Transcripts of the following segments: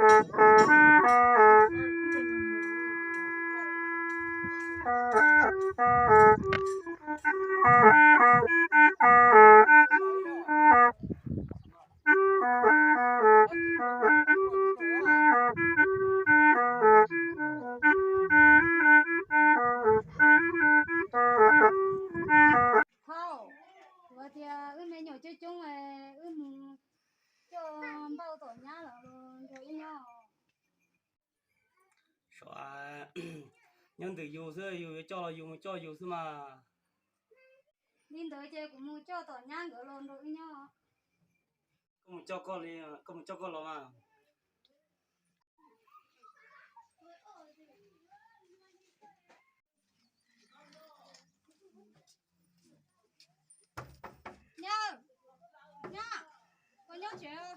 Thaum uas tias wb me nyuam coob coob, wb mus coj npauj tom nyab los nrog wb nyob. Nyob ntawm yus xwb, yus yuav coj los yus mus coj yus xwb mas. Li ntawd ces kuv mus coj tom nyab nkawd los nrog wb nyob. Koj mus coj koj li, koj mus coj koj los mas. Nyab, nyab, koj nyob tsev.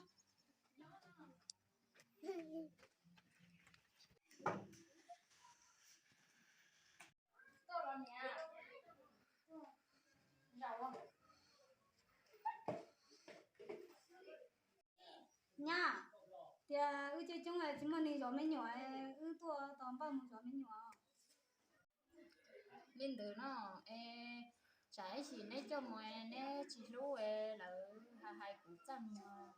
Nyab, tias wb coob coob tsis muaj neeg zov me nyuam, wb tuaj tos npauj mus zov me nyuam. Li ntawd no, es tsam ib chim neb coj mus neb tsis hlub, lawv hais hais kuv txaj muag.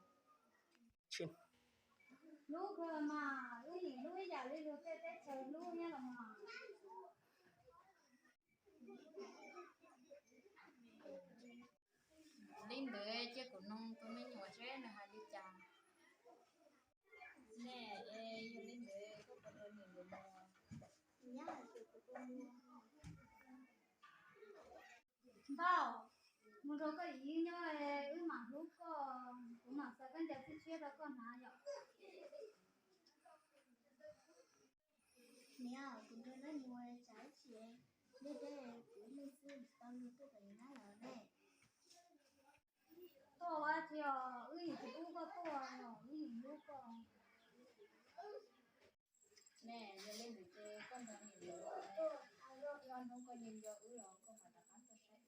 Hlub kawg mas, wb yeej hlub ib yam li luag tej teb chaws hlub nyob los mas. Li ntawd cia kuv nug tus me nyuam seb nws hais li cas. Nej, yog li ntawd koj puas nrog niam nkawd mus? Npauj, mus nrog koj yawm yij nyob, wb mam hlub koj, kuv mam xaws kab ncaws tshiab tshiab rau koj hnav yom. Niam, kuv nrog neb mus tsam ib chim deb deb kuv ib leeg xwb tsis tau luag tuaj pem nab lawm ne. Tuaj ua tsi os, wb yeej tsis pub koj tuaj, wb yeej hlub koj. Ne, yog li ntawd ces koj nrog niam nkawd, yog hnub koj nco nco wb los koj mam rov qab tuaj saib.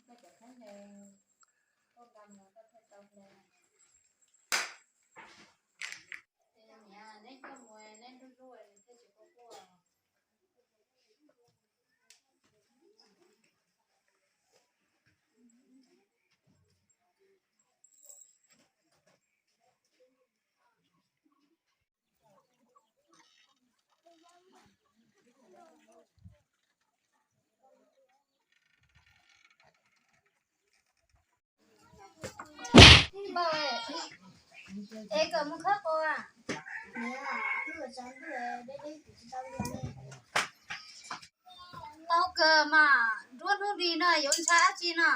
Koj cov khaub ncaws, koj nqa mus koj thiaj tau hle. Niam, neb coj mus neb nruab zuj nws thiaj tsis quaj quaj. Npauj, es kawm mus khawb qos a? Tau kawg mas, nruab hnub nrig no yuav ntshai dab tsi no?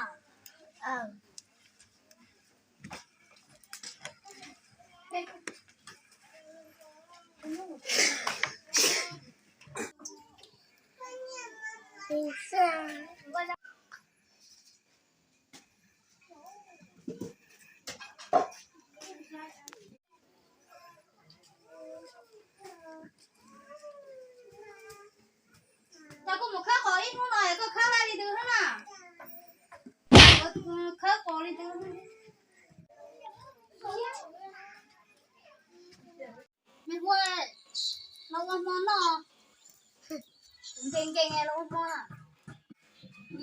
Cas koj mus khawb qos ib hnub no es koj khawb laj li ntawd thiab na? Khawb qos li ntawd. Me hu, los ua hmo noj. Kuv nkees nkees los ua hmo na.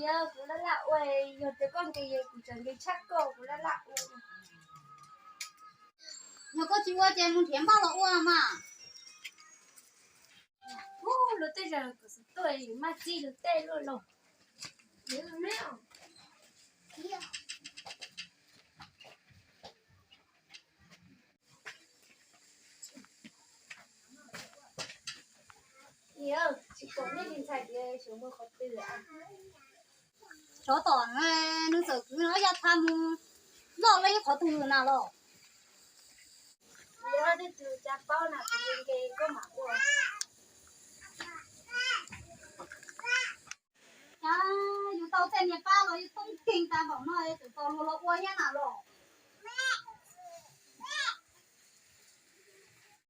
Yog kuv laj laj ua, yog tias koj nkees kuv tseem nkees tshaj koj, kuv laj laj ua. Yog koj tsis ua ces mus nrhiav npauj los ua mas. Ub, luag tej zaum kuv xav tuaj maj txij luag tej luaj los. Tsis pom nej li ntxhais tias xyov mus qhov twg. Tsov tom nws txawm kwv no ya tha mus loj li qhov twg na los. Yog tej tus cas paub na, kuv nkees koj mam ua. Cas yus tau tej niag pab los yus toob nkeeg tas npaum no, tseem tos luag los ua thiab na los.